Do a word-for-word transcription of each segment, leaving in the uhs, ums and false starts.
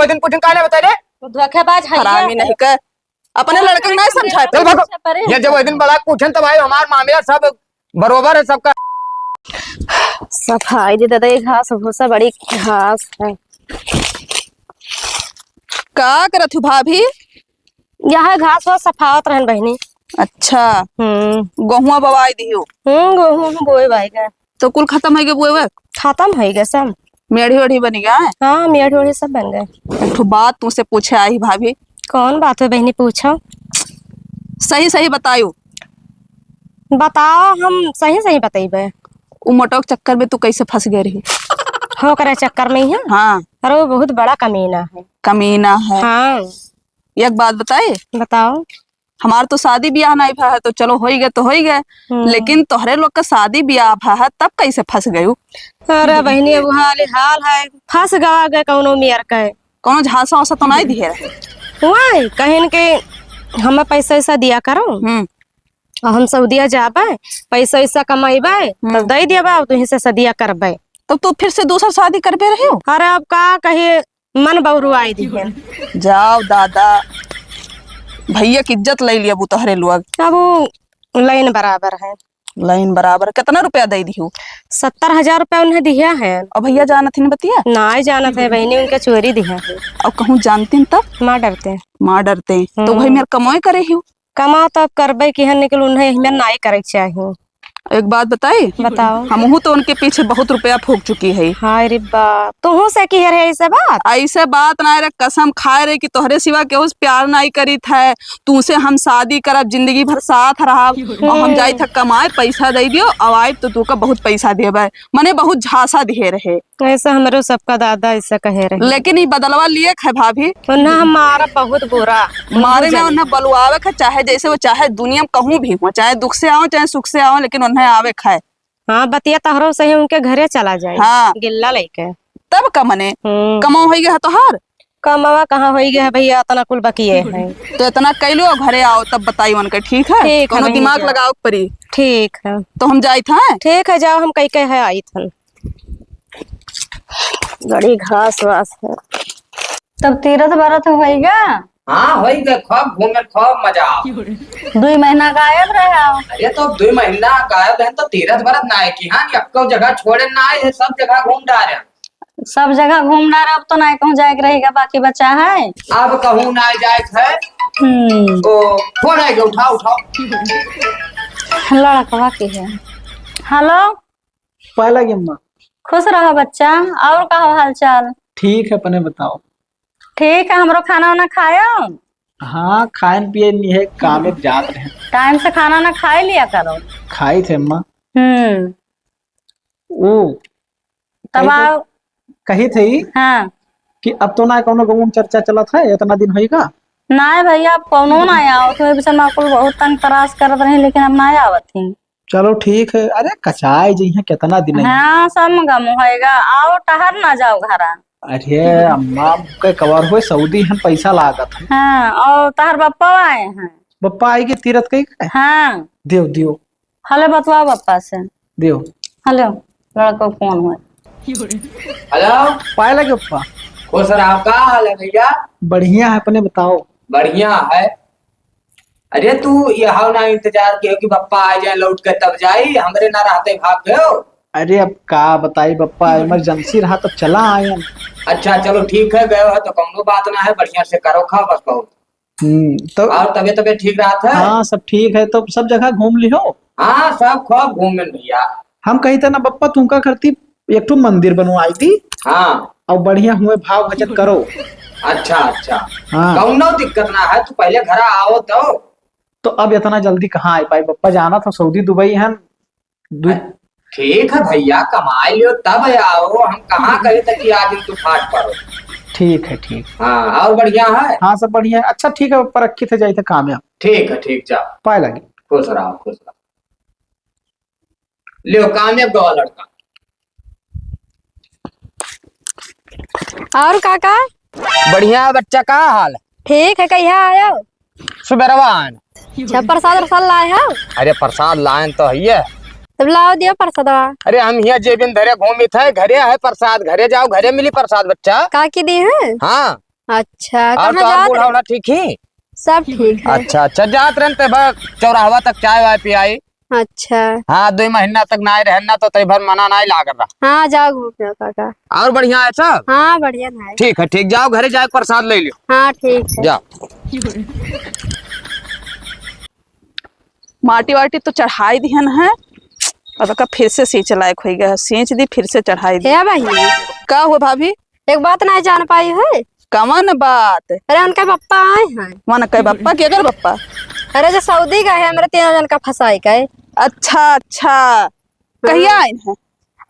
वो दिन पूछन काहे ना बताए रे? वो धोखेबाज है हरामी ये। नहीं के, अपने लड़के को नहीं समझाए। चल भागो। ये जब वो दिन बड़ा पूछन तब भाई हमार मामला सब बरोबर है सबका। सफाई दे दादा, ये घास भूसा बड़ी घास है। का करत हूँ भाभी? यह घास वास सफावत रहन बहिनी। अच्छा। हम्म। गोहुआ बवाई दियो? हम्म, गोहूँ बोए बाई गए। तो कुल खतम होइ गए बोए? खतम होइ गए सब। मेढ़ी ओढ़ी बनी गए? हाँ, मेढ़ी ओढ़ी सब बन गए। एक ठो बात तुमसे पूछे आई भाभी। कौन बात है बहिनी, पूछो। सही सही बतायो। बताओ, हम सही सही बतइबे। उ मोटो के चक्कर में तू कैसे फंस गए रही? हो करे चक्कर में ही है? हाँ। अरे वो बहुत बड़ा कमीना है। कमीना है। हाँ। एक बात बताए? बताओ। हमार तो शादी ब्याह नहीं भा है, तो चलो होई गए तो होई गए, हम्म। लेकिन तोहरे लोग का शादी ब्याह भा है, तब कैसे फंस गयू? अरे बहिनी, अब हाल हाल है, फंस गवा गए कौनो मेर के। कौनो झांसा वासा तो नहीं दिए रहे? वही कहिन के हमें पैसा वैसा दिया करो, हम्म। और हम सऊदिया जाबे, पैसा वैसा कमाइबे, हम्म। तब दे देबे, और तुहीं से सदिया करबे। तब तू फिर से दूसर शादी करबे रहे हो? अरे अब का कही, मन बौरुआई दिहन। जाओ दादा, भैया की इज्जत ले लिया तोहरे लोग। अब वो लाइन बराबर है। लाइन बराबर। कितना रुपया दे दिहू? सत्तर हजार रुपया उन्हें दिया है। और भैया जानत ही न बतिया? नाहीं जानत है बहिनी, उनके चोरी दिया है। और कहूँ जानतीन तब? मार डरते। मार डरते। तो हम्म। भाई मेरे कमाए करे ही। कमाओ तो अब करबे की है, लेकिन उन्हें हमें नाई करे के चाही। एक बात बताई? बताओ। हमहू तो उनके पीछे बहुत रुपया फूंक चुकी है। हाय रे बाप, तुहू से की है रे ऐसे बात? ऐसे बात ना रे, कसम खाए रे कि तोहरे सिवा केहू से प्यार नाई करीत है, तू से हम शादी करब, जिंदगी भर साथ रहब, और हम हम्म। जाई था कमाए, पैसा दे दियो, और आइब तो तू का बहुत पैसा देबे, मने बहुत झांसा दिए रहे। ऐसा हमरो सबका दादा ऐसा कहे रहे। लेकिन ई बदलवा लिए क है भाभी। उन्हें हम मारा बहुत बुरा। मारे में उन्हें बलुआवे क है, चाहे जैसे वो, चाहे दुनिया में कहूँ भी हो, चाहे दुख से आओ, चाहे सुख से आओ, लेकिन उन्हें आवे क है। हाँ, बतिया तहरो सही, उनके घरे चला जाए। हाँ। गिल्ला लेके। तब का मने? हम्म। कमाओ होई गया तोहार? कमावा कहाँ होई गया है भैया, इतना कुल बकिए है। तो इतना कैलो, घरे आओ तब बताई उनके, ठीक है? ठीक है, कौनो नहीं दिमाग जाओ। लगाओ परी। ठीक है। तो हम जाइत हैं? ठीक है, जाओ, हम कई कहे आइत हन। बड़ी घास वास है। तब तीरथ बरत होइगा? हाँ, होइगा, खूब घूमे, खूब मजा आओ। दुई महीना गायब रहे आओ। अरे, तो दुई महीना गायब रहे तो तीरथ बरत ना है कि हाँ, यक्को जगह छोड़े ना है, सब जगह घूम डारे। सब जगह घूम डारे, अब तो ना कहूँ जाए के रहेगा, बाकी बचा है। अब कहूँ ना जाए के है। हम्म। ओ, फोन आएगा, उठाओ, उठाओ। लड़कवा के है। हेलो। पाए लागी अम्मा। खुश रहो बच्चा, और का हो हाल चाल? ठीक है, अपने बताओ। ठीक है, हमरो खाना वाना खायो? हाँ, खाए न पिए नहीं है, काम एक जात रहे। टाइम से खाना ना खाए लिया करो। खाई थे अम्मा। हम्म। ओ, तब कही थे, आओ। कही थे हाँ। कि अब तो ना कौनो गाँव में चर्चा चलत है, इतना दिन होइगा? ना भैया, अब कौनो ना आओ, तो ये बीच में कुल बहुत तंग तराश करत रही, लेकिन अब ना आवत ही। चलो ठीक है। अरे कचाए जइहे, कितना दिन है। हाँ, सब गम होएगा। आओ, टहर ना जाओ घरा। अरे अम्मा, के कवर हुए सऊदी हैं, पैसा लागत है। हाँ, और तहर बप्पा आए हैं। बप्पा आएगी तीरथ के? हाँ। दियो, दियो। हले बतवा बप्पा से। दियो। हेलो, लड़का फोन हुआ। हेलो। पाए लगे बप्पा। खुश रहो, का हाल है भैया? बढ़िया है, अपने बताओ। बढ़िया है। अरे तू यहाँ ना इंतजार कियो कि बप्पा आ जाए लौट के तब जाई, हमरे ना रहते भाग गयो। अरे अब का बताई बप्पा, इमरजेंसी रहा तब चला आयन। अच्छा चलो ठीक है, गयो है तो कौनो बात ना है, बढ़िया से करो खाओ बस बहुत। हम्म, तो और तबीयत तबीयत ठीक रहत है? हाँ सब ठीक है, तो सब जगह घूम लिहो? हाँ सब खूब घूमेन भैया। हम कही थे ना बप्पा तुमका करती एक ठो मंदिर बनवाई दी। हाँ। और बढ़िया हुए भाव भजन करो। अच्छा, अच्छा। हाँ। कौनो दिक्कत ना है, तू पहले घरा आओ तो। तो अब इतना जल्दी कहाँ आ पाई बप्पा, जाना था सऊदी दुबई है। दु- ठीक है भैया, कमाई लियो तब आओ, हम कहाँ कहे तक कि आज तू फाट पड़ो। ठीक है, ठीक। हाँ, और बढ़िया है? हाँ, सब बढ़िया है। अच्छा, ठीक है, बप्पा रखी थे, जाई थे काम है। ठीक है, ठीक, जाओ। पाए लगी। खुश रहो, खुश रहो। लियो, कामयाब गवा लड़का। और काका? बढ़िया बच्चा, का हाल? ठीक है, कहिया आयो? सुबेरवा आन। अच्छा, प्रसाद, प्रसाद लाए हो? अरे, प्रसाद लायन तो है। तब लाओ, दियो प्रसादवा। अरे, हम हियाँ जेबिन धरे घूमित है, घरे है प्रसाद, घरे जाओ, घरे मिली प्रसाद, बच्चा। काकी दी है? हाँ। अच्छा, और कहाँ तो और जात बूढ़ा रहे? उढ़ा ठीक ही? सब ठीक है। अच्छा, अच्छा, जात रहन ते बा चौराहवा तक चाय वाय पियाई। अच्छा। हाँ, दुइ महीना तक नाई रहन ना तो तई भर मना नाई लागत रहा। हाँ, जाओ घूम जाओ काका। और बढ़िया है सब? हाँ, बढ़िया है। ठीक है, ठीक, जाओ घरे जाए प्रसाद ले लियो। हाँ, ठीक है। जाओ। माटी वाटी तो चढ़ाई दिहन है, अब का फिर से सींच लायक होइ गया है, सींच दी फिर से चढ़ाई दी। हे बहिनी। का हुआ भाभी? एक बात नाई जान पाई है। कवन बात? अरे उनके पप्पा आए हैं। मन के पप्पा, केकर पप्पा? अरे जो सऊदी गए हैं हमरे तीनों जन का फंसाई के। अच्छा, अच्छा। हाँ। कहिया आए हैं?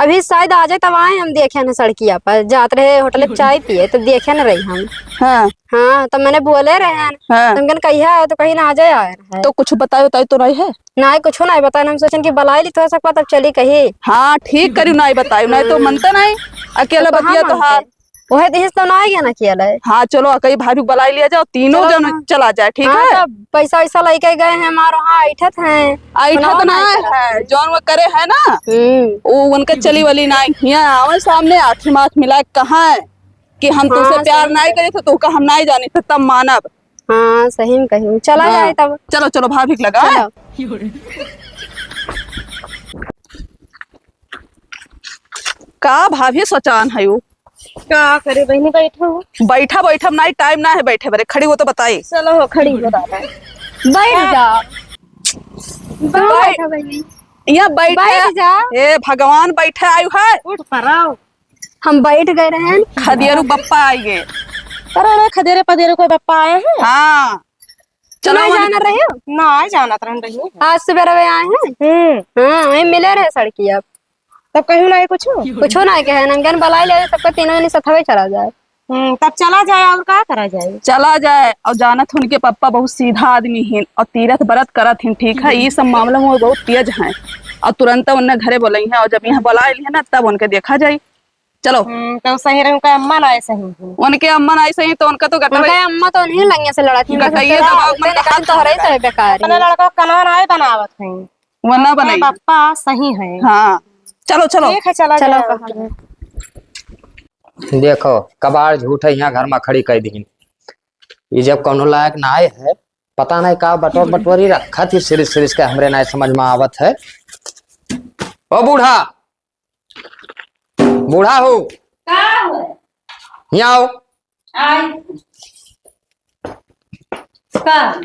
अभी शायद आ जाए तब आए, हम देखे हैं सड़किया पर जात रहे होटल पे चाय पिए तो देखे न रही हम। हाँ। हाँ, तो मैंने बोले रहे हैं। हाँ। तो हम कहन कहिया आए तो कहीं ना आ जाए आए रहे। तो कुछ बताए उताए तो नहीं है? नाई, कुछ नाई बताए, हम सोचन कि बलाई ली तो हो सकता तब चली कही। हाँ, ठीक करियो नाई बताए, नाई तो हाँ। मनता नाई, अकेला तो कहाँ बतिया तो हाल। मनते? वही दिहिस तो ना आएगा ना किया ले। हाँ, चलो, कई भाभी को बुलाई लिया जाओ, तीनों चलो, जन हाँ। चला जाए, ठीक हाँ, है? तब पैसा वैसा लेके गए हैं, हमारे वहाँ ऐठत हैं। ऐठत ना है, जौन वो करे है ना, हम्म। वो उनके चली वाली ना, यहाँ आवे सामने, आँखी माथ मिला के कहा है कि हम तुमसे हाँ, प्यार सही नहीं है। करे थे, तो का हम नहीं जाने थे, तब मानब। हाँ, सही में कही, चला हाँ। जाए तब। चलो, चलो, भाभी के लगा। चलो। का भाभी सोचान है वो? का करे बहिनी, बैठो। बैठा, बैठा, नाई टाइम ना है बैठे बरे, खड़ी हो तो बताई। चलो हो, खड़ी हो दादा। बैठ जा। बैठ। बैठ बहिनी। यहाँ बैठे। बैठ जा। हे भगवान, बैठे आयु है। उठ पड़ाओ। हम बैठ गए रहे हैं। खदेरू बप्पा आइ गए। अरे, अरे, खदेरे पदेरे कोई बप्पा आए हैं? हाँ। चलो, नहीं वहीं जाना रहे हो? ना, जानत रहन बहिनी। आज सुबह रवे आए हैं। हम्म। हाँ, वहीं मिले रहे सड़की अब। तब कहूँ ना कुछ? कुछो ना कहे, नंगन बलाई ले, सबको तीनों जनी सथवे चला जाए। हम्म, तब चला जाए, और का करा जाए? चला जाए, और जानत हो उनके पप्पा बहुत सीधा आदमी हैं, और तीरथ व्रत करत हैं, ठीक है, ये सब मामला में वो बहुत तेज हैं, और तुरंत उन्हें घरे बोलाई हैं, और जब यहाँ बुला लिए ना, तब उनके देखा जाए। चलो। हम्म, तो सही रहे, उनका अम्मा ना ऐसे ही हैं। उनके अम्मा ना ऐसे ही, तो उनका तो गटवा उनका अम्मा तो उन्हीं लंगे से लड़त हैं, गटइये उनका दबाव उनका उनका हाथ तो हरे लगा। तो बेकार अपने ही। लड़का कनवा ना बनावत हैं। वो ना अपने बनाई। पप्पा सही है। हाँ, चलो, चलो। ठीक है, चला चलो, जाए। कहा जाए। देखो, कबाड़ झूठ है, यहाँ घर में खड़ी कइ दीन। ये जब कौनो लायक ना आए है, पता नहीं का बटोर बटोरी रखा थी, सिरिस सिरिस के हमरे ना समझ में आवत है। ओ बूढ़ा, बूढ़ा हो, का हो? यहाँ आओ। आई। का?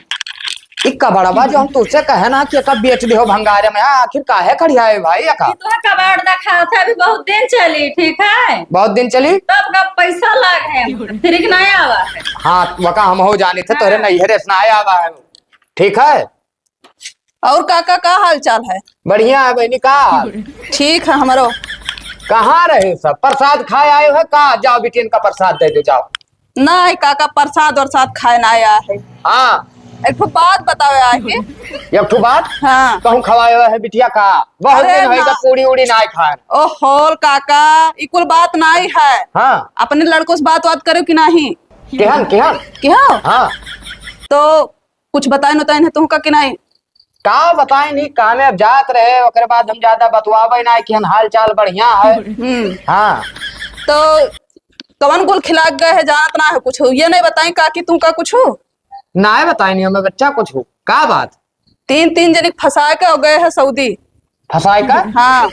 ई कबाड़वा जो हम तुझसे कहे ना कि एका बेच दिहो भंगारे में, आखिर काहे खड़ियाए भाई एका? ई तो कबाड़ देखात है, अभी बहुत दिन चली, ठीक है? बहुत दिन चली? तब का पैसा लाग है, फिर के नहीं आवा है। हाँ, वका हम हो जानी थे, तोरे हाँ। नैहरे से ना आवा है, ठीक है? और काका, का हाल चाल है? बढ़िया है बहनी, का हाल? ठीक है हमरो। कहाँ रहे सब? प्रसाद खाए आए हो का? जाओ बिटियन का प्रसाद दे दो, जाओ। नहीं काका, प्रसाद वरसाद खाए ना आया है। हाँ। एक ठो बात बतावे आए हैं। एक ठो बात? हाँ। कहूँ खवाए हुए है बिटिया का? बहुत अरे दिन होइगा ना। पूड़ी उड़ी ना खाए। ओहो काका, ई कुल बात नहीं है। हाँ। अपने लड़कों से बात बात करो कि नहीं? केहन, केहन? केहन? हाँ। तो कुछ बताइन उताइन है तुहका कि नाई? का बताइन, ई कामे अब जात रहे, ओकरे बाद हम ज्यादा बतवाबे नाई कि हम हाल चाल बढ़िया है। हम्म। हाँ। तो कवन कुल खिला के गए है, जानत ना है कुछ? ये नहीं बताई का कि तुहका कुछ? नाई बताइन हमें बच्चा कुछ। का बात? तीन, तीन जने फंसा के हो गए है सऊदी। फंसाए का? हाँ।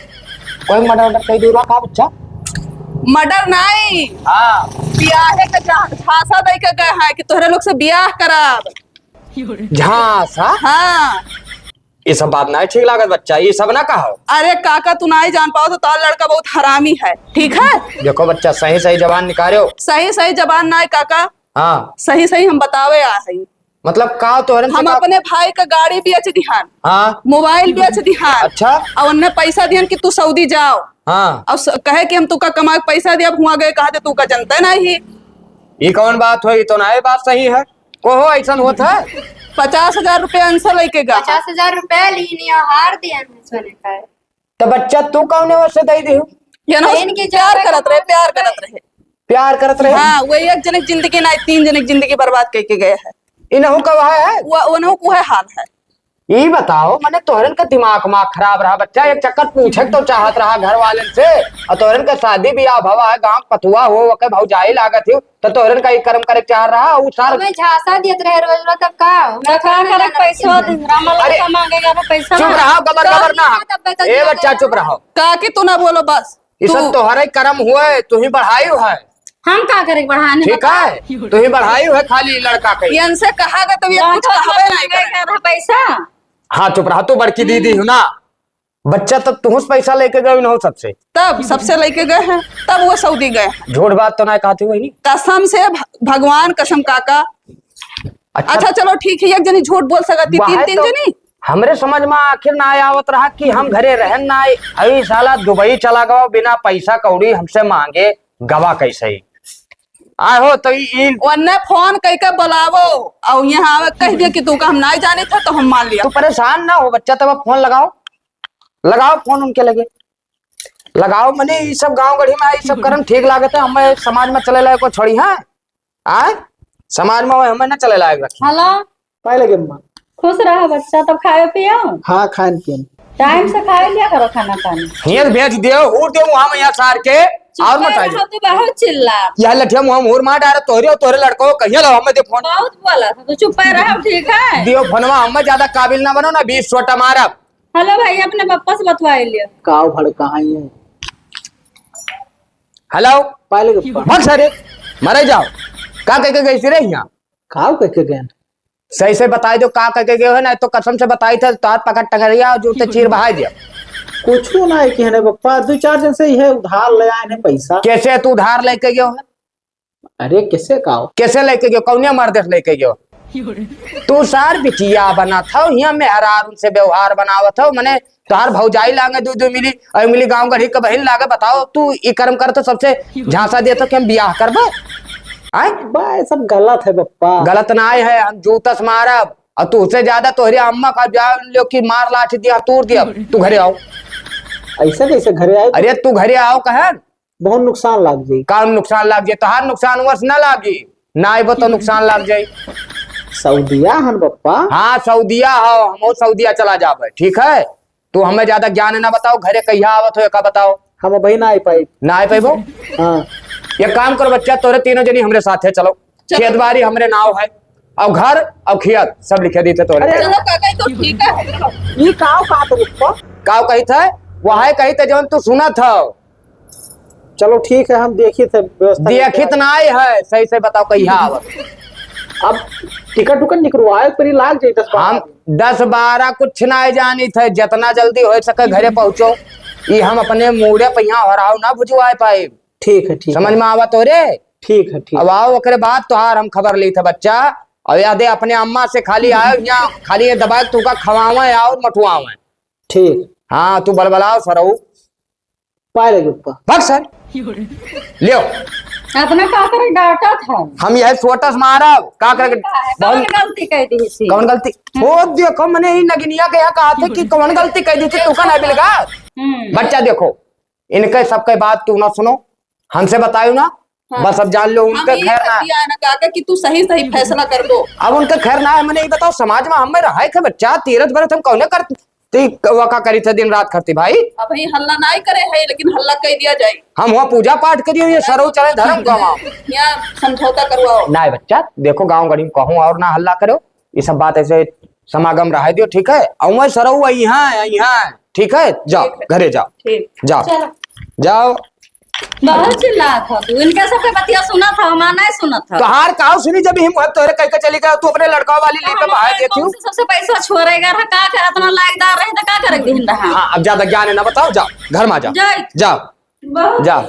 कोई मर्डर वर्डर कई दूर का बच्चा? मर्डर नहीं। हाँ। बियाहे का झा-, झांसा दे के गए हैं कि तोहरे लोग से बियाह कराब। झांसा? हाँ। ये सब बात नहीं ठीक लागत बच्चा, ये सब ना कहो। अरे काका, तू नहीं जान पाओ तो तोर लड़का बहुत हरामी है, ठीक है? देखो बच्चा, सही सही जबान निकालो। सही सही जबान ना है काका। हाँ। सही सही हम बतावे आ है। मतलब का तोहरन से हम का अपने भाई का गाड़ी बेच दिहन, हाँ। मोबाइल बेच दिहन। अच्छा। और उन्हें पैसा दिहन कि तू सऊदी जाओ। हाँ। और स-, कहे कि हम तुका कमा के पैसा दिया, अब हुआ गए कहा थे तुका जनता नहीं। ये कौन बात हुई? तो ना ये बात सही है, कोहो ऐसन होत है? पचास हजार रुपया अंसा लेके गा। पचास हजार रुपया लीन या हार दिहन है सोने का। तो बच्चा तू कौने वसे दे दिहू? ये ना बहन के प्यार ज्यादा करत रहे, कमाई प्यार है। करत रहे। प्यार करत रहे? हाँ, वो एक जने की जिंदगी ना, तीन जने की जिंदगी बर्बाद करके गए है। इनहू का वह है? वो, उनहू को है हाल है। ई बताओ, मने तोहरन का दिमाग मा खराब रहा बच्चा, एक चक्कर पूछे तो चाहत रहा घर वालन से, और तोहरन का शादी बियाह भवा है, गांव पतुआ हो, ओके भौजाई लागत हो, तो तोहरन का ई कर्म करे चाह रहा, उ सार हमें झांसा देत रहे रोज रोज, तब का? तो का करे, पैसा दे, रामा अरे, लड़का मांगेगा तो पैसा चुप ना। रहो, गबर तो गबर ना। तब बेटा ए जी बच्चा, आएगा। चुप रहो। काकी, तू ना बोलो बस। ई सब तू तोहरे कर्म हुए, तू ही बढ़ाई है। हम का करे बढ़ाने ठीक बताओ? है, तू ही बढ़ाई है खाली लड़का के। इनसे कहा गया तो ये कुछ कहबे नहीं करे। पैसा। हाँ, चुप रहा, तू बड़की दीदी हो ना। बच्चा तो तुहस पैसा लेके गए ना सबसे। तब सबसे लेके गए हैं, तब वो सऊदी गए हैं। झूठ बात तो ना कहती हुई नहीं। कसम से भ-, भगवान कसम काका। अच्छा। अच्छा, चलो ठीक है, एक जनी झूठ बोल सकती, तीन, वहे तीन तो जनी। हमरे समझ मा आखिर ना आवत रहा कि हम घरे रहन ना आए। अभी साला दुबई चला गवा बिना पैसा कौड़ी हमसे मांगे, गवा कैसे ही? आए हो तो ई, ई वन्ने फोन कई के बुलावो और यहाँ आवे, कह दिया कि तू का हम नहीं जाने था तो हम मान लिया। तू परेशान ना हो बच्चा, तब फोन लगाओ, लगाओ फोन उनके लगे, लगाओ। मने ई सब गांव गढ़ी मा ई सब करम ठीक लागत है, हमें समाज मा चले लायक को छोड़ी है। आय? समाज मा हमें ना चले लायक रखी। हेलो। पाए लगे अम्मा। खुश रहो बच्चा, तब खाए पियो। हाँ, खान पियन। टाइम से खाए लिया करो खाना पानी। हियाँ भेज दियो, हूर दियो मुँह मा यहाँ सार के, चुप और मत रहो, आइयो। तू बहुत चिल्ला। यह लठिया मुँह मा हूर मार डारे, तोहरे और तोहरे लड़को कहिए लो हमें दे फोन। बहुत बोला था, तू चुप रहो, ठीक है? दियो फोनवा, हमें ज्यादा काबिल ना बनो ना, बीस छोटा मारब। हेलो भाई, अपने पप्पा से बतवा लियो। काव भड़का है ये? हेलो। पाए लगे पप्पा। भाग सारे, मरे जाओ। का कह के गई रे यहाँ? काव कह के गए? सही से बताई दो, का कह के गए हो, ना तो कसम से बताई थे, तो हाथ पकड़ टंगरिया और जूते चीर बहाई दिया। कुछ ना है कि है ना पप्पा, दो चार दिन से यह उधार ले आए हैं पैसा। कैसे तू उधार लेके गयो है? अरे, कैसे काव? कैसे लेके गयो? कौने मर्दे से लेके गयो? तू सार बिटिया बनात हो, हियाँ मेहरारू से व्यवहार बनावत हो, मने तोहार भौजाई लागे दू दू मिली, और मिली गाँव गढ़ी के बहिन लागे, बताओ, तू ई कर्म करत हो, सबसे झांसा देत हो कि हम बियाह करबो? आय? बा, ये सब गलत है, बप्पा। गलत ना आय है, हम जूता से मारब, और तू से ज्यादा तोहरे अम्मा का जान लो कि मार लाठी दिया, तोड़ दिया, तू घरे आओ। ऐसे कैसे घरे आए? अरे, तू घरे आओ, कहे, बहुत नुकसान लाग जाई। का नुकसान लाग जाई? तोहार नुकसान वर्ष ना लागी, ना आइबो तो नुकसान लाग जाई। सऊदिया हन बप्पा। हाँ, सऊदिया हो, हम सऊदिया चला जाबे, ठीक है? तू हमें ज्यादा ज्ञान ना बताओ, घरे कहिया आवत हो, एका बताओ। हम अबही ना आई पाई। ना आई पाइबो? हाँ। एक काम करो बच्चा, तोरे तीनों जनी हमरे साथे चलो। चलो। खेत बारी हमरे नाव है, और घर और खेत सब लिखे दी थे तोरे। अरे चलो काका, ई तो ठीक है। ई काव कहा तो रुको। काव कही थे? वह कही थे जौन तू सुनत हो। चलो ठीक है, हम देखी थे व्यवस्था देखी करके। तो नाई है, सही से बताओ कहिया आवत। अब टिकट उकट निकलवाए पर ही लाग जाई दस बारह हम दिन। दस बारह कुछ नाई जानी थे, जितना जल्दी हो सके घरे पहुँचो। ई हम अपने मूड़े पे यहाँ हराव ना भुजवाए पाए। ठीक है, ठीक समझ है। में आवा तोरे? ठीक है, ठीक। अब आओ, ओकरे बाद तोहार हम खबर ली थे बच्चा। और यादे अपने अम्मा से खाली आए, यहाँ खाली ये दबाए तू का खवावे और मटुआवे। ठीक। हाँ, तू बलबलाओ सरऊ। पाए लगे ऊपर। भाग सर। लियो। अपने का करे डांटा था? हम यह सोटस मारब, का करे? का है? बहुत कौन गलती कह दी थी? कौन गलती? हम्म। हो देखो, मने ई नगिनिया के यहाँ कहा थे कि कौन गलती कह दी थी, तू का ना बिलगा? हम्म। बच्चा देखो, इनके सबके बात तू ना सुनो, हमसे बतायो ना, हाँ। बस अब जान लो, उनके हम ई खैर ना। खतिया ना काका कि तू सही सही फैसला कर दो। अब उनके खैर ना है, मने ई बताओ, समाज में हमें रहे थे बच्चा, तीरथ व्रत हम कौने करते? ती क-, वा का करी थे दिन रात खरती भाई? अब ये हल्ला नाई करे है, लेकिन हल्ला कह दिया जाए। हम हुआ पूजा पाठ करियो, ये सरऊ चले धर्म गवाओ। यहाँ समझौता करवाओ। नाई बच्चा, देखो गाँव गढ़ी में कहूँ और ना हल्ला करो, ये सब बात ऐसे समागम रहे दियो, ठीक है? और वही सरऊ वही यहाँ, यहाँ, ठीक है? जाओ, ठीक है। घरे जाओ। ठीक। जाओ। चलो। जाओ। बहुत चिल्लात हो तू, इनके सबके बतिया सुनत हो, हमार नहीं सुनत हो। तोहार काव सुनी जब हिम तोहरे कह के चली गए, तू अपने लड़का वाली ली पे हमार बहाय देती हूँ। कौन से सबसे पैसा छोड़ेगा रहा, का कर इतना लायकदार रहे तो का करे दिन रहा। हाँ, अब ज्यादा ज्ञान है ना बताओ, जाओ, घर में जाओ। जाए। जाओ। बहुत जाओ।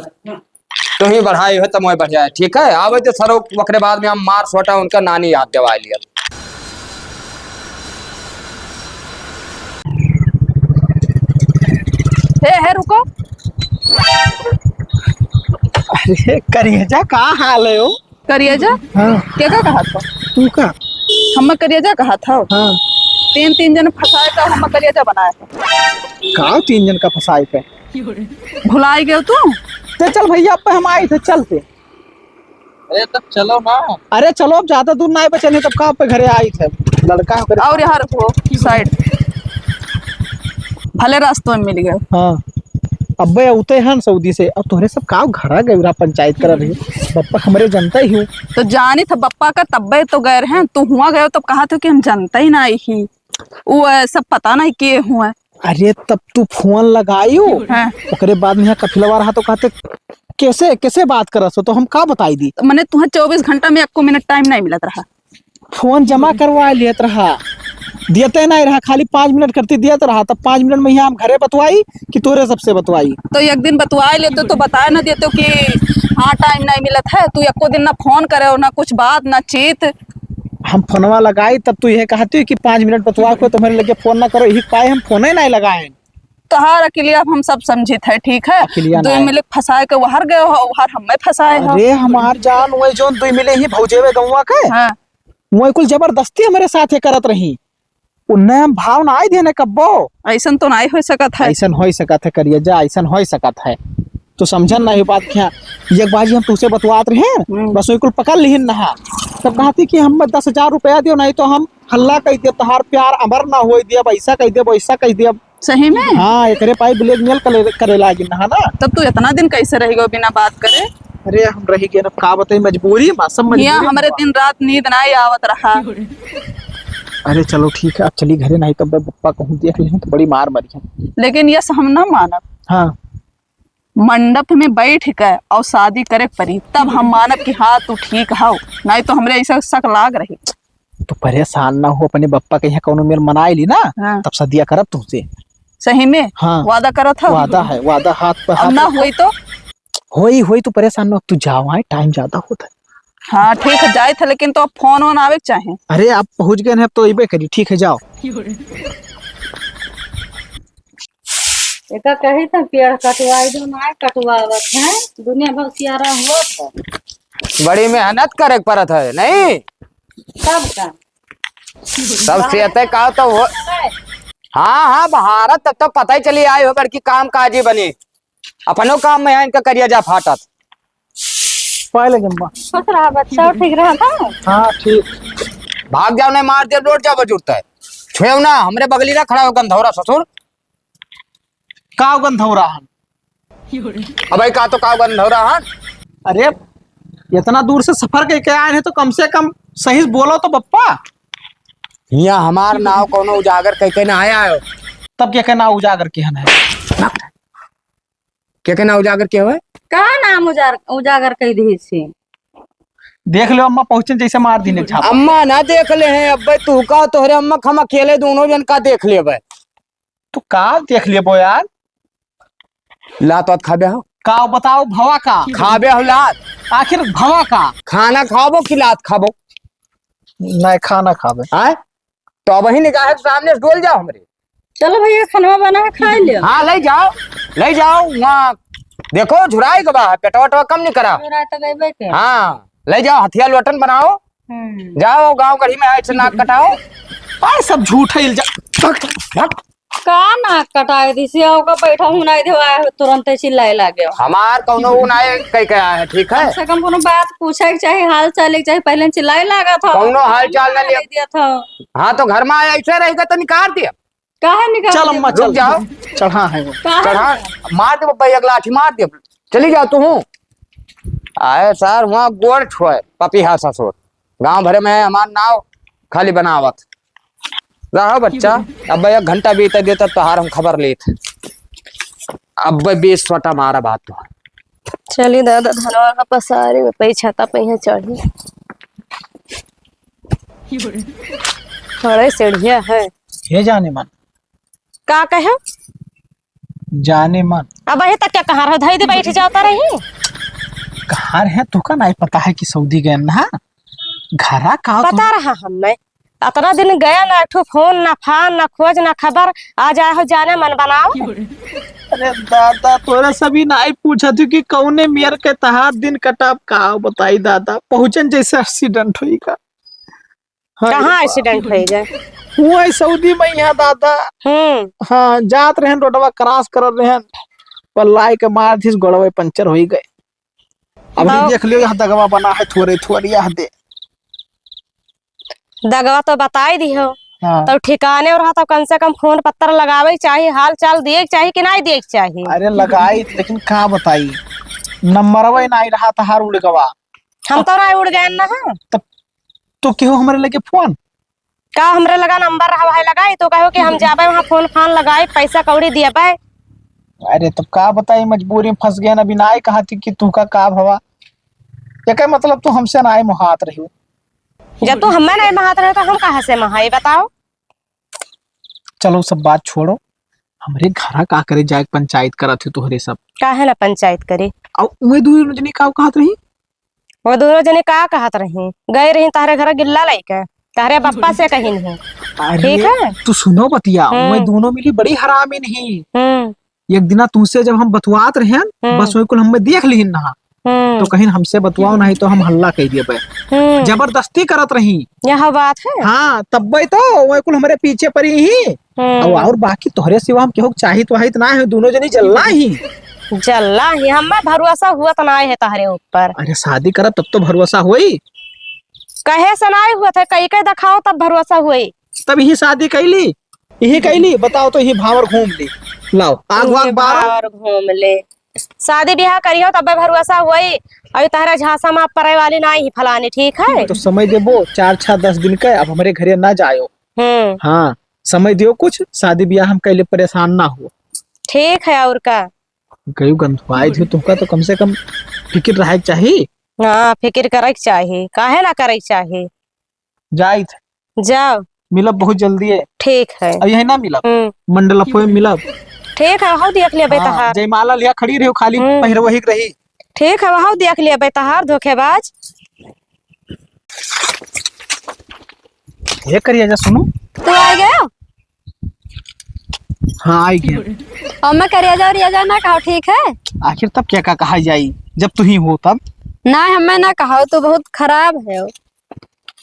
तू ही बढ़ाई हो तो मैं बढ़ जाए, ठीक है? आवे तो सरो, ओकरे बाद में हम मार सोटा उनका नानी याद दिवा लिया। हे, हे, रुको। अरे, करेजा, का हाल है हो? करेजा? हाँ। के का कहा था? तू का? हम्मे करेजा कहा था? हाँ। तीन, तीन जन फंसाए का हम्मे करेजा बनाए का। का तीन जन का फंसाए का? भुलाई गयो तू? ते चल भैया, अब पे हम आई थे, चलते। अरे तब चलो ना। अरे चलो, अब ज्यादा दूर ना बचे, नहीं तब का पे घरे आई थे। लड़का हो करे। और यहाँ रखो, side। भले रास्तों में मिल गए। हाँ। अब्बे उते हन सऊदी से, अब तोहरे सब का घरा गए रहा, पंचायत करत रही। बप्पा हमरे जनता ही हो। तो जानी था बप्पा का, तब्बे तो गए रहे, तू हुआ गए तब कहा था कि हम जनता ही ना आई ही। वो, अ, सब पता नहीं के हुआ। अरे तब तू फोन लगायो, हाँ। ओकरे बाद में यहाँ कफिलवा रहा तो कहते, "कैसे, कैसे बात करत हो?" तो हम का बताई दी? मने तुहाँ चउबीस घंटा में एको मिनट time नहीं मिलत रहा। फोन जमा करवा लेत रहा, देते नहीं रहा, खाली पाँच मिनट करती देत रहा, तब पाँच मिनट में यहाँ हम घरे बतवाई कि तोरे सबसे बतवाई। तो एक दिन बतवाए लेते तो बताए ना देते कि हाँ, time नहीं मिलत है, तू एको दिन ना फोन करे हो, ना कुछ बात, ना चीत। हम फोनवा लगाई तब तू यह कहती कि पाँच मिनट बतवा को तुम्हारे लगे फोन ना करो, यही पाए हम फोने नहीं लगाए। तोहार अकिलिया अब हम सब समझित है, ठीक है? अकिलिया दुई ना है। मिले फंसाए के वहर गए हो, वहर हमें फंसाए हो। अरे हमार जान, वही जोन दुई मिले ही भौजेवे गौवा के, हाँ। वही कुल जबरदस्ती हमारे साथ ये करत रही। उन्हें हम भाव ना आए देने कब्बो। ऐसन तो नहीं हो सकत है। ऐसन हो सकत है करिया जा, ऐसन हो सकत है। तो समझन नहीं बात क्या? एक बाजी हम तुझसे बतवात रहे, हम्म। बस वही कुल पकड़ लिहिन नहा। तब कहती कि हम दस हजार रुपया दियो, नहीं तो हम हल्ला कह दियो, तोहार प्यार अमर ना होई दियो, ऐसा कह दियो, वैसा कह दियो। सही में? हाँ, एकरे पाई blackmail करे, करे लागिन नहा ना। तब तू इतना दिन कैसे रह गयो बिना बात करे? अरे हम रही गए, अब का बताई, मजबूरी मा, सब मजबूरी हियाँ हमरे मा। दिन रात नींद ना आवत रहा। अरे चलो ठीक है, अब चली घरे, नहीं तो अब बप्पा कहूँ देख लें तो बड़ी मार मरी है। लेकिन यस हम ना मानब। हाँ। मंडप में बैठ के और शादी करे के पड़ी, तब हम मानब कि हाँ तू ठीक हव, नहीं तो हमरे ऐसा शक लाग रही। तू परेशान ना हो, अपने बप्पा के यहाँ कौनो मेर मनाए ली ना, हाँ। तब सदिया करब तुमसे। सही में? हाँ। वादा करत हव? वादा है, वादा हाथ पे अब हाथ ना रखो। होई तो? होई, होई, तू परेशान ना हो, तू जाओ, आए, time ज्यादा होता है। हाँ, ठीक है, जाए थे, लेकिन तो अब फोन वोन आवे के चाहे। अरे, आप पहुँच गए हैं, अब तो अइबे करी, ठीक है, जाओ। एका कही था पेड़ कटवाई दो, ना कटवावत है, दुनिया भर सियारा हुआ था। बड़ी मेहनत करे के पड़त है, नहीं? तब का? तब से अते का तो हो। हाँ, हाँ, भारत तब तो पता ही चली आए हो, बड़की काम काजी बनी। अपनो काम में है इनका करिया जा फाटत। पाए लगे अम्मा। खुश रहा बच्चा, ठीक रहा था? हाँ, ठीक। भाग जाओ, नहीं मार दे, लौट जाओ, जरूरत है। छुएव ना, हमरे बगली ना खड़ा हो गंधौरा ससुर। का गंधौरा हन? अबे का तो का गंधौरा हन? अरे, इतना दूर से सफर करके आए हैं तो कम से कम सही से बोलो तो बप्पा। हियाँ हमार नाव कौनो उजागर कह के ना आया हो। तब के के नाव उजागर के हन है? के के नाव उजागर के होए? का नाम उजार-, उजागर कह दी से? देख लो अम्मा, पहुँचन जैसे मार दीने झापड़। अम्मा ना देख ले हैं, अब्बे तू का तोहरे अम्मा के हम अकेले दोनों जन का देख लेबे। तू का देख लेबो यार? लात वात खाबे हो? का बताओ भवा का? खाबे हो लात? आखिर भवा का? खाना खाबो कि लात खाबो? नहीं, खाना खाबे। आय? तो अबही निगाह के सामने से डोल जाओ हमरे। चलो भैया, खानवा बना के खा लियो। हाँ, ले जाओ, ले जाओ, वहाँ देखो, झुराई के बा, पेटवा वेटवा कम नहीं करा। झुराई तो गइबे के। हाँ, ले जाओ, हथिया लोटन बनाओ, हम्म। जाओ गाँव गढ़ी में ऐसे नाक कटाओ। आय, सब झूठ है, इल्जा-, भग, भग। का नाक कटाए दी से, ओका बैठा हूँ, नहीं देवा है, तुरंत ही चिल्लाए लागे। हमार कौनो वो नाय कह के आया है, ठीक है? कम से कम कोनो बात पूछे के चाहे, हाल चाल के चाहे, पहले चिल्लाए लागा था। कौनो हाल चाल ना लिया। दिया था। हाँ, तो घर में आया, ऐसे रहेगा तो निकाल दिया। काहे निकाल चल दिया? अम्मा, रुक चल। जाओ। चढ़ा है वो। काहे चढ़ा, निकाल? मार दे बब्बा, एक लाठी मार दे। चली जाओ तू। आए सार, वहाँ गोड़ छुए, पपीहा ससुर। गांव भरे में हमार नाव खाली बनावत। रहो बच्चा, अब एक घंटा बीते देता तोहार हम खबर लेत। अब बीस सोटा मारा बात तो। चली दादा, धनवा का पसारी में पई छाता पे यहाँ चढ़ी। बड़े सीढ़िया है। ये जाने मन। का कहे? जाने मन। अब अबही तक क्या कहाँ रहो? धई दे बैठ जाता रही। कहाँ रहे? तोका नहीं पता है कि सऊदी गए ना? घरा का पता रहा हमें। अतना दिन गया ना, एक ठो फोन, ना फान, ना खोज, ना खबर। आ जाए हो जाने मन बनाओ। अरे दादा, तोरा सभी नहीं पूछा थी कि कौने मेर के तहार दिन कटाब का बताई दादा। पहुँचन जैसे accident होई का। हाँ, कहाँ ये accident होई गए? हुआ है सऊदी में यहाँ दादा। हम्म। हाँ, जात रहन रोडवा cross करत रहन, पर लाई के मार दिस, गोड़वे पंचर होई गए। अभी हाँ। देख लियो, यहाँ दगवा बना है थोड़े थोड़ी, यहाँ दे। दगवा तो बताई दिहो। हाँ। तो ठिकाने रहा तो कम से कम फोन पत्तर लगावे के चाही, हाल चाल दिए के चाही कि नाहीं दिए के चाही? अरे लगाई, लेकिन का बताई, नंबरवा ही नाहीं रहा तहार उड़ गवा। हम तो नाहीं उड़ गए ना। हाँ। तब तो केहू हमरे लगे फोन का हमरे लगा नंबर रहा है लगाई, तो कहो कि हम जाबे वहाँ फोन फान लगाई, पैसा कौड़ी दियबे। अरे तब का बताई, मजबूरी में फंस गए ना, अभी नाहीं कहा थी कि तू का, का भवा। एके मतलब तू हमसे नाहीं मोहात रही हो। जब तू हमें नाहीं मोहात रहे तो हम कहाँ से मोहाई बताओ? चलो सब बात छोड़ो, हमरे घरा का करे जाए पंचायत करत हो तोहरे सब। काहे ना पंचायत करे? अब उहे दुनो जनी का कहत रही? वो दुनो जने का कहत रही? गए रही तहरे घर गिल्ला लइके, तहरे बप्पा से कही नहीं। अरे, ठीक है? तू सुनो बतिया, हम्म। वो दोनों मिली बड़ी हरामी नहीं। हम्म। एक दिना तुमसे जब हम बतुआत रहे, हम्म। बस वही कुल हमें देख लिहिन ना। हम्म। तो कहीं हमसे बतुआओ नहीं तो हम हल्ला कह दिए बे। हम्म। जबरदस्ती करत रही। यह बात है। हाँ, तब भाई तो वही कुल हमारे पीछे पड़ी ही। हम्म। और, और बाकी तोहरे सिवा हम केहू के चाहित वाहित ना है, दोनों जनी जलना ही। जलना ही, हमें भरोसा हुआ तो ना है तहरे ऊपर। अरे शादी करब तब तो भरोसा होई। कहे से ना हुआ था, कई कई दिखाओ तब भरोसा होई। तब यही शादी कैली, यही कैली, बताओ तो यही भावर घूम ली। लाओ, आग वाग यही बारो। भावर घूम ले। शादी ब्याह करियो तब भरोसा होई। अभी तहरा झांसा में पड़े वाली ना ही फलानी, ठीक है? तो समय देबो चार छह दस दिन के, अब हमारे घरे ना जायो। हम्म। हाँ, समय दियो कुछ, शादी ब्याह हम कैले परेशान ना हो। ठीक है, और का? गयू गंधुआई थी तुमका, तो कम से कम फिकिर रहे के चाही। हाँ, फिकिर करे के चाही, काहे ना करे के चाही? जाइत। जाओ। मिलब बहुत जल्दी है। ठीक है। अब यही ना मिलब। हम्म। मंडलपो में मिलब। ठीक है, हौ देख लिया हाँ, बेतहार। जयमाला लिया खड़ी रही, खाली हम्म। पहिरवही के रही। ठीक है, वहाँ देख लिया बेतहार धोखेबाज। ये करिया जा, सुनो। तू आ गया? हाँ, आई गया। और मैं करिया जा, रिया जा ना कहो, ठीक है? आखिर तब क्या का कहा जाई, जब तू ही हो तब? ना, हमें ना कहो, तू बहुत खराब है।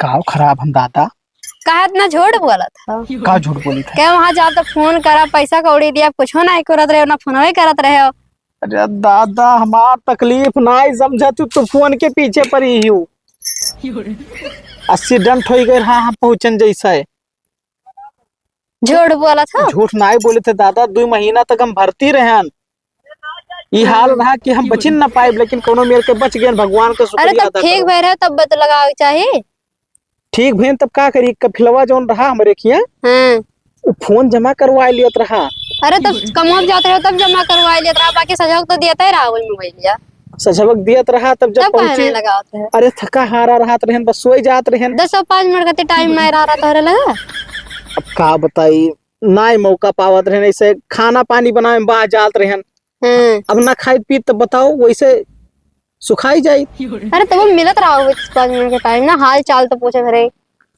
कहो खराब हम दादा? काहे इतना झूठ बोलत हो? का झूठ बोली था? क्या वहाँ जाब तो फोन करा, पैसा कौड़ी दिया, कुछो नहीं करत रहे हो, ना फोनवे करत रहे हो। अरे दादा, हमार तकलीफ नाई समझा तू, तू फोन के पीछे पड़ी ही हो। एक्सीडेंट हो गए रहा, हम पहुँचन जैसा है। झूठ बोलत हो? झूठ नाई बोले थे दादा, दो महीना तक हम भर्ती रहन। ई हाल रहा कि हम बचिन ना पाइब, लेकिन कोनो मेर के बच गए, भगवान का अरे शुक्रिया तब अदा ठीक करो। भय रहे, तब बत लगावे चाही। ठीक भैन तब का करी, कफिलवा जौन रहा हमरे खिया, हाँ। उ फोन जमा करवा लियत रहा। अरे तब कमवा पे जात रहे तब जमा करवा लियत रहा, बाकी सजग तो दियत ही रहा वही मोबाइल या। सजग दियत रहा तब जब तब काहे पहुंची। नहीं लगावत है? अरे थका हारा रहत रहन, बस सोई जात रहन। दस और पाँच मिनट खातिर टाइम नहीं रहा, रहा तोहरे लगा। अब का बताई, नाई मौका पावत रहन, ऐसे खाना पानी बनावे में बाहर जात रहन। हम्म। अब ना खाई पी तब बताओ, वैसे सुखाई जाई। अरे, तब मिलत रहा हो पाँच मिनट के टाइम ना, हाल चाल तो पूछे घरे।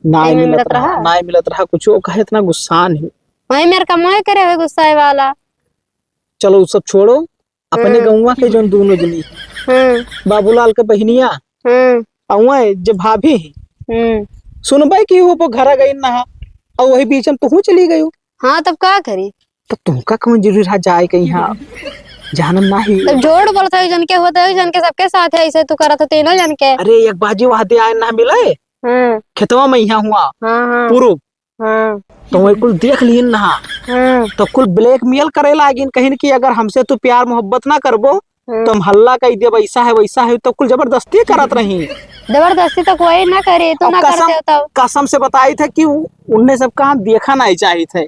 नाई टाइम मिलत मिलत रहा, रहा। नाई मिलत रहा कुछ, वो कहे इतना गुस्सा नहीं। वही मेरे कमाई करे हुए गुस्सा वाला। चलो, वो सब छोड़ो, अपने हम्म। गौवा के जौन दोनों जनी, हम्म। बाबूलाल के बहिनिया, हम्म। अउआ जे भाभी ही, हम्म। सुनबे कि वो घर गई ना, और वही बीच में तू चली गई। हाँ, तब का करी? तो तुमका कौन जरूरी रहा जाए कहीं? हाँ, जानम ना ही। तब झूठ बोलत है, जन के होता है, जन के सबके साथ है, ऐसे तू करत हो तीनों जन के। अरे, एक बाजी वहाँ दे आए ना मिले, हम्म। खेतवा में यहाँ हुआ, हाँ, हाँ। पूर्व। हाँ। तो वही कुल देख लीन ना, हाँ। तो कुल ब्लैकमेल करे लागिन, कहिन कि अगर हमसे तू प्यार मोहब्बत ना करबो, हम्म। तो हम हल्ला कह देब, ऐसा है, वैसा है, तो कुल जबरदस्ती करत रही। जबरदस्ती तो कोई ना करे, तू और ना कसम, करते हो तब। कसम से बताई थे कि उ-, उनने सबका हम देखा नहीं चाहिए थे।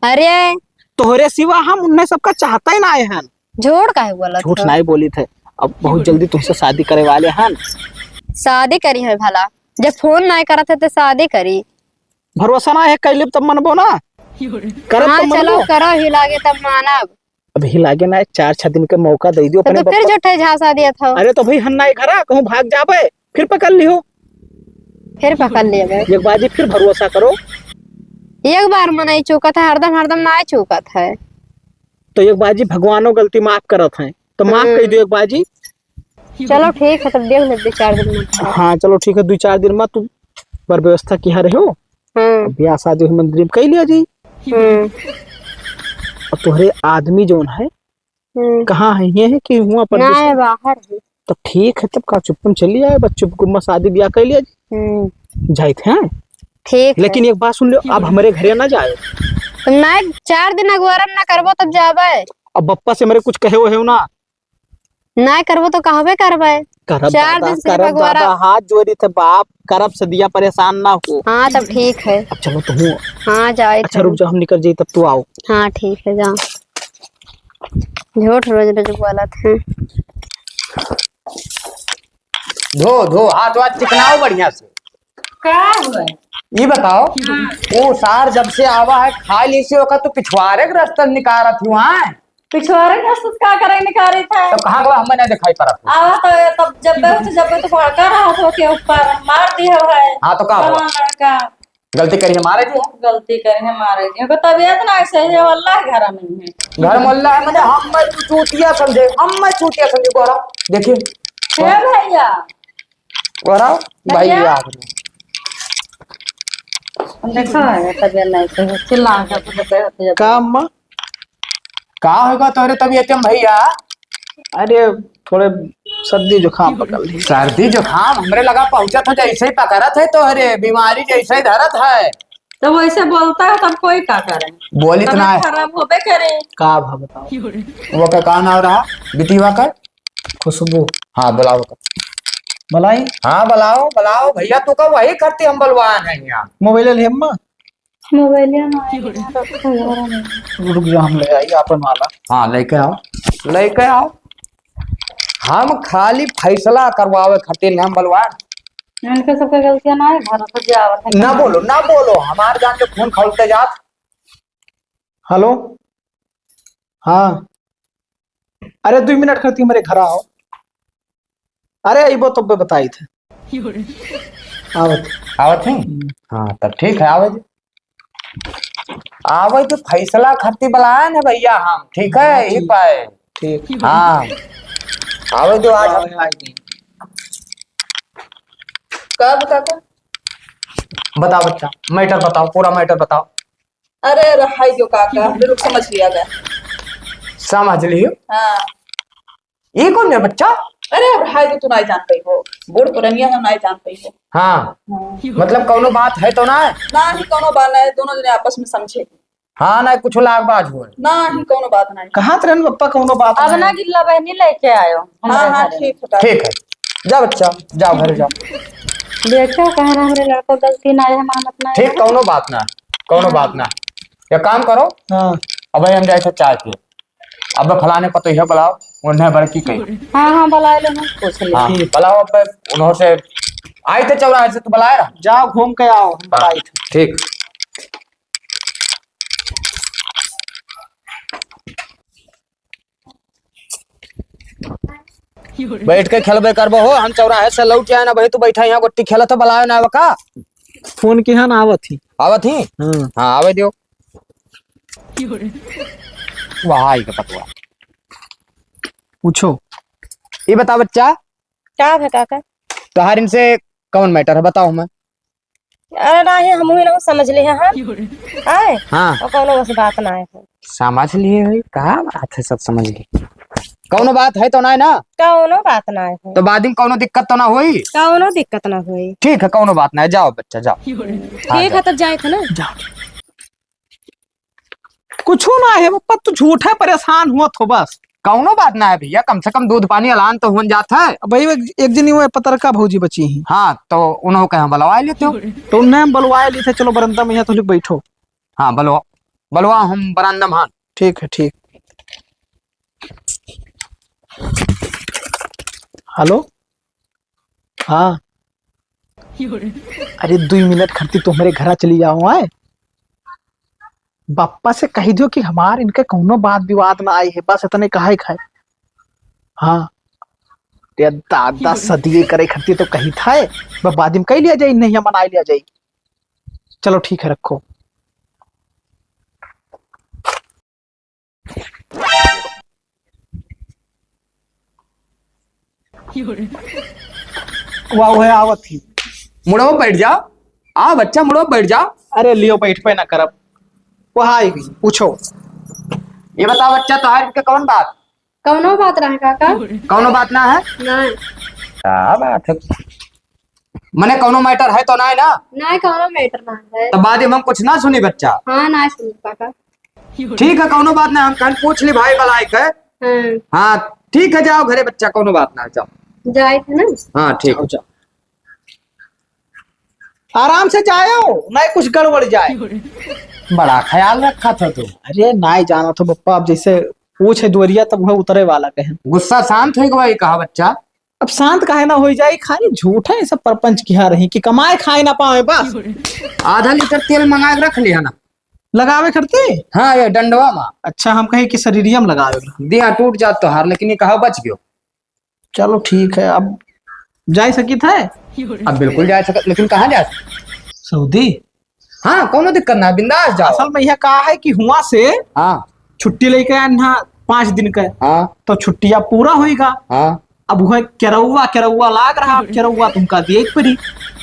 अरे। तोहरे सिवा हम उनने सबका चाहता ही ना है। झूठ काहे बोलत झूठ हो? नहीं बोली थे। अब बहुत जल्दी तुमसे शादी करे वाले हैं। शादी करी है भला? जब फोन नहीं करत है तो शादी करी। भरोसा ना है, कैले तब मनबो ना। करब हाँ, तब चलो, मनबो। करो ही लागे तब मानब। अभी लागे ना, चार छह दिन के मौका दे दियो तो अपने तू फिर बप्पा। झूठे झांसा दिया था। अरे तो भाई हन्ना एक घरा कहूँ भाग जाबे, फिर पकड़ लिहो। फिर पकड़ लेबे। एक बाजी फिर भरोसा करो। एक बार में नहीं चूकत है, हरदम, हरदम ना चूकत है। तो एक बाजी भगवानो गलती माफ करत है, तो माफ हम्म। कर दियो एक बाजी। चलो ठीक है, तब देख ले दो चार दिन में। हाँ, चलो ठीक है, दो चार दिन में तू बर व्यवस्था किया रहे हो। हम्म। अब ब्याह शादी हुई मंदिर में कही लिया जी। हम्म। और तोहरे आदमी जौन है, हम्म। कहाँ है? ये है कि हुआ पर ना दूसरा? है, बाहर है। तो ठीक है, तब का चुप्पन चली आए, बस चुप गुम्मा शादी ब्याह कर लिया जी। हम्म। जाइत हैं। ठीक है। लेकिन एक बात सुन लो, अब हमरे घरे ना जाए। तुम ना चार दिन अगोरम ना करबो तब जाबे। अब बप्पा से मेरे कुछ कहे हो ना? ना करबो तो कहबे करबे। करब चार दादा, दिन से करब अगोरा। दादा, हाथ जोड़ी थे बाप, करब से दिया परेशान ना हो। हाँ, तब ठीक है। अब चलो तुम। हाँ, जाए अच्छा, रुक जाओ, हम निकल जाई, तब तू आओ। हाँ, ठीक है, जाओ। झूठ रोज रोज बोलत हैं। धो, धो, हाथ वाथ चिकनाओ बढ़िया से। का हुआ? ई बताओ, हाँ। वो सार जब से आवा है, खा ली से ओकर तू पिछवारे के रास्ता निकारत हुआ है। पिछवारे के रास्ता का करे निकारी था? तो कहाँ गवा, हमें नहीं दिखाई पड़त है। आवा तो तब जब तो, जब तो भड़का रहा था के ऊपर, मार दिया है। हाँ, तो का हुआ? जवान लड़का। गलती करी है, मारे दिया। गलती करी है, मारे दिया। ओकर तबीयत ना ऐसे है, वल्लाह घर में है। घर में वल्लाह है, मने हम मैं तू चूतिया समझे, हम मैं चूतिया समझे, गोरा। देखिए। हे भैया। गोरा, भैया। भैया। देखो, ये तबीयत नहीं सही है, चिल्ला के तो बताओ, तबीयत। का अम्मा? का होगा तोहरे तबीयत में भैया? अरे, थोड़े सर्दी जुकाम पकड़ ली। सर्दी जुकाम हमरे लगा पहुंचत हो, जैसे ही पकड़त है तोहरे, बीमारी जैसे ही धरत है। तो वैसे बोलता है, तब कोई का करे? बोलित ना तबीयत है। खराब होबे करे। का भा बताओ? वो का, का नाम रहा? बिटिया का? खुशबू। हाँ, बुलाओ तो। बुलाई? हाँ, बुलाओ, बुलाओ भैया, तू का वही करती हम बलवान है यहाँ। मोबाइल ले अम्मा? मोबाइल ना है, यहाँ रखा है, घर में। रुक जा, हम ले आई आपन वाला। हाँ, लेके आओ, लेके आओ। हम खाली फैसला करवावे खातिर हम बलवान। इनके सबके गलतियाँ ना है, घर से जे आवत है। ना बोलो, ना बोलो, हमार जान के खून खौलते जात। हेलो, हाँ, अरे, दुइ मिनट खातिर हमरे घर आओ। अरे, अइबो तब्बे बताई थे। आवत। आवत है? हम्म। हाँ, तब ठीक है, आवे दे। आवे तो फैसला खातिर बुलाए ना भैया हम, ठीक है? हाँ, यही ठीक। पाए। ठीक। हाँ। आवे दो आज। आवे, आवे। का बता का? बताओ बच्चा, मैटर बताओ, पूरा मैटर बताओ। अरे, रहाई जो काका, हम लोग समझ लिया गया। समझ लियो? हाँ। ये कौन है बच्चा? अरे, अब रहाई जो तू नहीं जान पाई हो, बूढ़ पुरनिया हम नहीं जान पाई हो। हाँ। हाँ। मतलब कौनो बात है तो ना? ना ही कौनो बात नहीं, दोनों जने आपस में समझे। हाँ, ना कुछ लाग बाज हो। ना ही कौनो बात नहीं। कहाँ तरन बप्पा कौनो बात अब नहीं। ना गिल्ला बहनी लेके आयो हाँ, हमरे हाँ, घरे। ठीक है, काका। ठीक है। जा बच्चा, जाओ घरे जाओ। देखो, कह रहा हमरे लड़को गलती ना है, मानत ना ठीक, है। कौनो बात ना, कौनो हाँ। बात ना। या काम करो। हाँ। अब हम जाए थे चाय पिए। अब फलाने पतोहिया बुलाओ, उन्हें बड़की कही। हाँ, हाँ, बुलाए लो ना, पूछ ले। हाँ, ठीक। बुलाओ अब उन्हों से। आई थे चौराहे से, तू बुलाए रहा। जाओ घूम के आओ, हम हाँ, बुलाई थे। ठीक। बैठ के खेलबे करबो हो, हम चौराहे से लौट आए ना भाई, तू बैठा यहाँ गोटी खेलत हो, बुलाए ना का? फोन किहा ना, आवत ही। आवत ही? हाँ। हाँ, आवे दियो। वहाँ आई के पतवा। पूछो। ये बता बच्चा। का है काका? तोहार इनसे कौन मैटर है, बताओ हमें। अरे नाही, हमहू ना समझ लिए हैं, हाँ? आए? हाँ। और कौनो बस बात ना है। समझ लिए है, का बात है, सब समझ लिए। कौनो बात है तो ना है ना? कौनो बात ना है। तो बाद में कौनो दिक्कत तो ना होई? कौनो दिक्कत ना होई। ठीक है, कौनो बात ना है, जाओ बच्चा, जाओ। ठीक हाँ, है, जाओ। तब जाए थे ना। जाओ। कुछो ना है बप्पा, तू झूठा परेशान हुआ थो बस। कौनो बात ना है भैया, कम से कम दूध पानी अलान तो हुन जात है। अब भाई एक, एक जनी वो पतरका भौजी बची ही। हाँ, तो उन्हों के हम बुलवा लेते हो। तो उन्हें हम बुलवा लेते, चलो बरंदा में यहाँ तो लोग बैठो। हाँ, बुलवा, बुलवा हम बरंदा में, हाँ। ठीक है, ठीक। हेलो। हाँ। अरे, दुई मिनट खातिर तू हमरे घरा चली जाओ, आए। बप्पा से कही दियो कि हमार इनके कौनो बात विवाद ना आई है, बस इतने कहे खाए। हाँ। ये दादा सदिये करे खातिर तो कही था, बस बाद में कही लिया जाए, नहीं मना लिया जाए। चलो ठीक है, रखो। वाह, वह आवत ही। मुड़वा बैठ जा। आ बच्चा, मुड़वा बैठ जा। अरे लियो, बैठ पे ना करब। वह आई गई, पूछो। ये बता बच्चा, तोहार के कौन बात? कौनो बात रहे काका? कौनो बात ना है? नहीं। क्या बात है? मने कौनो matter है तो नाहीं ना? नाहीं, कौनो matter ना है। तो बाद में हम कुछ ना सुनी बच्चा। हाँ, ना सुनी काका। ठीक है, कौनो बात ना, हम कल पूछ ली भाई बलाए के। हाँ। हाँ, ठीक है, जाओ घरे बच्चा, कौनो बात ना, जाओ। जाए थे ना? हाँ, ठीक। जाओ, जाओ। आराम से जायो, नहीं कुछ गड़बड़ जाए। बड़ा ख्याल रखा था तू। अरे नाहीं जाना तो बप्पा, अब जैसे पूछे दुवरिया तब वह उतरे वाला कहे। गुस्सा शांत होई गवा, ये कहा बच्चा। अब शांत काहे ना होई जाई, खाली झूठा है सब परपंच किहा रही कि कमाए खाए ना पावे बस। आधा लीटर तेल मंगा के रख लिया ना। लगावे करते? हाँ, ये डंडवा मा। अच्छा, हम कहे कि शरीरिया में लगावे ला। दिया टूट जात तोहार, लेकिन ये कहा बच गयो। चलो ठीक है, अब जाए सकित है? अब बिल्कुल जाए सकत, लेकिन कहाँ जाए? सऊदी। हाँ, कौनो दिक्कत ना, बिंदास जाओ। असल में यह कहा है कि हुआ से हाँ। छुट्टी लेके आए ना पाँच दिन का। हाँ। तो छुट्टिया पूरा होइगा। हाँ। अब वह केरौआ, केरौआ लाग रहा, अब केरौआ तुमका दिए के पड़ी।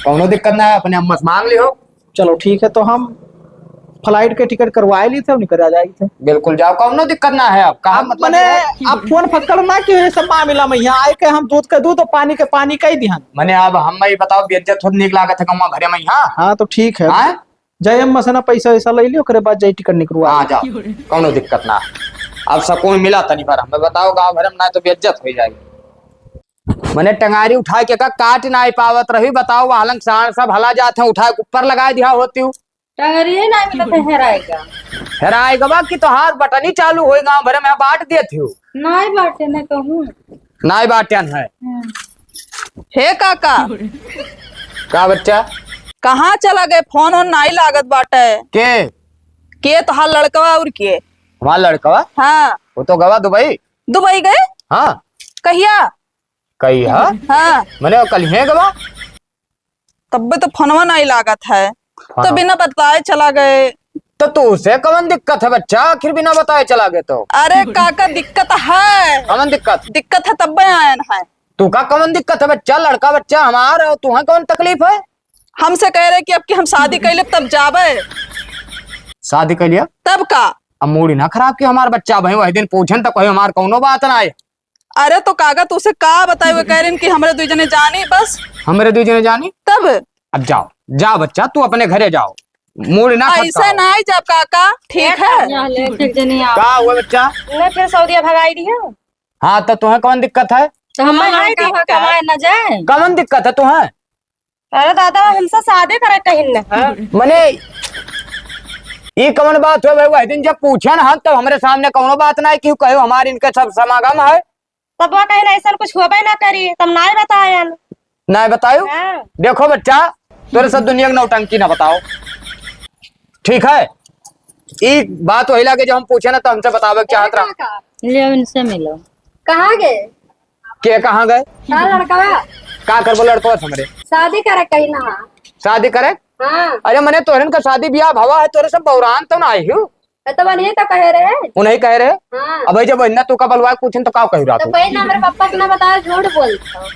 कौनो दिक्कत ना है, अपने अम्मा से मांग लियो। चलो ठीक है, तो हम flight के टिकट करवाए ली थे, निकल आ जाए थे। बिल्कुल जाओ, कौनो दिक्कत ना है। अब कहा अब मतलब मने है? अब फोन फक्कड़ ना क्यों है सब मामला में, यहाँ आए के हम दूध के दूध और पानी के पानी कह दिहन। मने अब हम भाई बताओ, बेइज्जत होत नीक लागत है गौवा भरे में यहाँ। हाँ तो ठीक है, हाँ? जाए अम्मा से ना पैसा वैसा ले लियो, ओकरे बाद जाए टिकट निकलवा। हाँ जाओ, कौनो दिक्कत ना। अब सुकून मिला तनी भर हमें बताओ, गाँव भरे में ना तो बेइज्जत हो जाएगी। मने टंगारी उठा के का काट ना पावत रही, बताओ, वालंग साण सब हला जात हैं, उठा के ऊपर लगा दिया होती हूँ। टंगरिये ना मिलत है, हेराएगा। हेराएगा बा कि तोहार बटनी चालू होई, गाँव भरे में बांट देत हो। नाई बाटे न कहूँ। नाई बाटे न है। हम्म। हे काका। का बच्चा? कहाँ चला गए? फोन ओन नाई लागत बाटे। के? के तोहार लड़कवा और के? हमार लड़कवा? हाँ। वो तो गवा दुबई। दुबई गए? हाँ। कहिया? कहिया? हाँ। मने वो कल ही गवा? तब्बे तो फोनवा नाई लागत है, तो फोनवा। बिना बताए चला गए। तो तू उसे कवन दिक्कत है बच्चा, आखिर बिना बताए चला गए तो? अरे काका दिक्कत है। कवन दिक्कत? दिक्कत है तब्बे आयन है। तू का कवन दिक्कत है बच्चा, लड़का बच्चा हमार और तुहे कवन तकलीफ है? हमसे कह रहे कि अब की हम शादी कर लेब तब जाबे। शादी कर लिया? तब का? अब मूड ना खराब कि हमार बच्चा भाई वही दिन पूछन तो कहे हमार कौनो बात ना आए। अरे तो काका, तू उसे का बताई, वो कह रही कि हमरे दुई जने जानी बस। हमरे दुई जने जानी? तब? अब जाओ, जा बच्चा, तू अपने घरे जाओ, मूड ना ऐसे खटकाओ। ना आई जाब काका, ठीक है? यहाँ ले, एक जने आओ। का हुआ बच्चा? नहीं, फिर सऊदिया भगाई दिया। हाँ, तो तुम्हें कौन दिक्कत है? तो हम हमारे लड़का दिक्कत। कमाए न जाए। कौन दिक्कत है तुम्हें? अरे दादा, हमसे शादी करे कहीं न है। मने, ई कवन बात हुए भाई? वही दिन जब पूछन हम, तब हमरे सामने कौनो बात ना है, क्यों कहो हमार इनके सब समागम है। तब वो कहीं ऐसा कुछ होबे ना करी, तब नाय बतायन। नाय बतायु? हाँ। देखो बच्चा, तोरे सब दुनिया के नौटंकी ना बताओ, ठीक है? ई बात वही लागे जो हम पूछे ना, तो हमसे बतावे के चाहत रहा। ले, इनसे मिलो। कहाँ गए? के कहाँ गए? का लड़कवा? का करबो लड़कवा से हमरे? शादी करे कहीं ना। शादी करे? हाँ। अरे मने तोहरन का शादी ब्याह भवा है, तोरे सब बौरान तो ना आई हो। तो वही तो कहे रहे। उन्हीं कहे रहे? हाँ। अब जब इन्ना तू का बलवा पूछन तो का कही रहा तो तू? पहले हमरे पापा से ना बताओ, झूठ बोलता।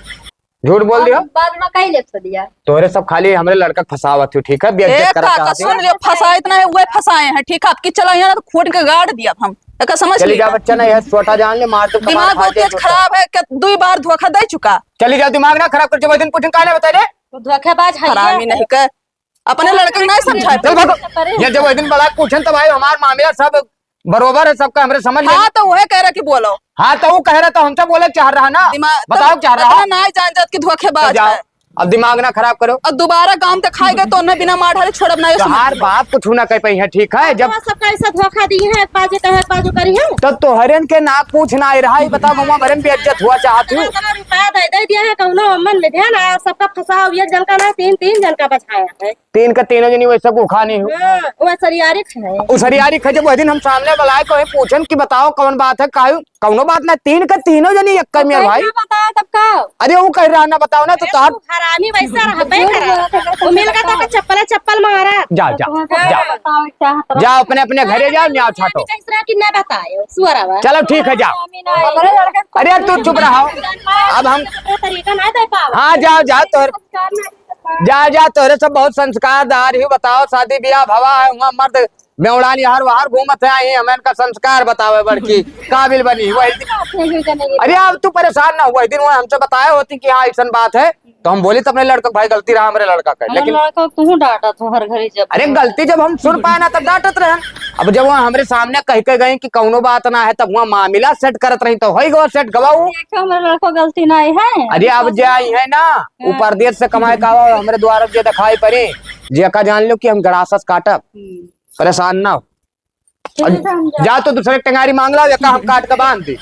झूठ बोल दिया? बाद में कही ले सदिया। तोहरे सब खाली हमरे लड़का के फंसावत हो, ठीक है? बेइज्जत ए करत काका, चाहत हो। सुन लियो, फंसाइत ना है, वह फंसाए हैं, ठीक है? अब की चला यहाँ ना तो खोट के गाड़ दिया हम। एका समझ चली लिया। जा बच्चा, ना यह छोटा जान ले, मार तो कपार कमाल बहुत फाड़ दे तेज छोटा। खराब है, कि दुई बार धोखा दे चुका। चली जा, दिमाग ना खराब कर, जब वही दिन पूछन काहे ना बताए रे? वो धोखेबाज है, हरामी ये नहीं कर, अपने लड़के को नहीं समझाए। चल भागो। ये जब वही दिन बड़ा पूछन तो भाई हमार मामला सब बरोबर है, सबका हमरे समझ में। हाँ, तो वह कह रहा कि बोलो। हाँ, तो वो कह रहा तो हमसे बोले चाह रहा ना। दिमाग बताओ, चाह रहा इतना ना जान जात कि धोखेबाज तो जाओ। है। अब दिमाग ना खराब करो। अब दोबारा गांव दिखाए गए तो उन्हें बिना मार डाले छोड़ब ना, ये समझ तोहार लो। बाप कुछ ना कह पाई है, ठीक है? जब सबका ऐसा धोखा दी है, एक बाजू कहे, एक बाजू करी है। तो तोहरन के ना पूछ ना आए रहा, ये बता, गौवा भरे में बेइज्जत हुआ चाहत हूँ। इतना रुपया दे, दे दिया है, कौनो अमन में ध्यान आया, सबका फंसाओ, एक जन का ना, तीन, तीन जन का बचाया है। तीन का तीनों जनी वैसे गुखा नहीं हो। हाँ, वो सरियारी खाए। उ सरियारी खाए, जब वह दिन हम सामने बुलाए, कहे पूछन कि बताओ कौन बात है, काहे कौनो बात ना, तीन का तीनों जनी एक कर मेरे भाई। ना बताओ तब का? अरे वो कह रहा ना बताओ ना, तो अरे तार तू हरामी वैसा रहबे करा। वो मिल का तो चप्पल चप्पल मारा। जा, जा, हाँ। जा। जा, अपने, अपने घरे जाओ, न्याय छाटो। कैसे कि ना बताओ, सुअरवा। चलो ठीक है, जाओ। अरे तू चुप रहो। अब हम तरीका ना दे पावा। हाँ, जाओ, जाओ, तोहर जा, जा, तोहरे सब बहुत संस्कारदार ही, बताओ, शादी ब्याह भवा है, वहाँ मर्द बेवड़ानी हर बाहर घूमत है, आई हमें इनका संस्कार बतावे बड़की काबिल बनी वही दिन। अरे अब तू परेशान ना हो, वही दिन वो हमसे बताए होती कि हाँ ऐसन बात है, तो हम बोली तो अपने लड़का के, भाई गलती रहा हमरे लड़का का, लेकिन लड़का तू डांटत हो हर घड़ी जब। अरे गलती जब हम सुन पाए ना तब डांटत रहे। अब जब वो हमरे सामने कह के गई कि कौनो बात ना है, तब वहाँ मामला सेट करत रही तो हो गवा सेट गवाऊ। देखो हमरे लड़का गलती ना है। अरे अब जे आई है ना, वो परदेश से कमाए का आवा, हमरे द्वारा जे दिखाई पड़े, जे का जान लो कि हम गड़ासस काटब। परेशान ना हो। ठीक है, हम जा- जा तो दूसरे टंगारी मांग लाओ, एका हम काट के बांध दी।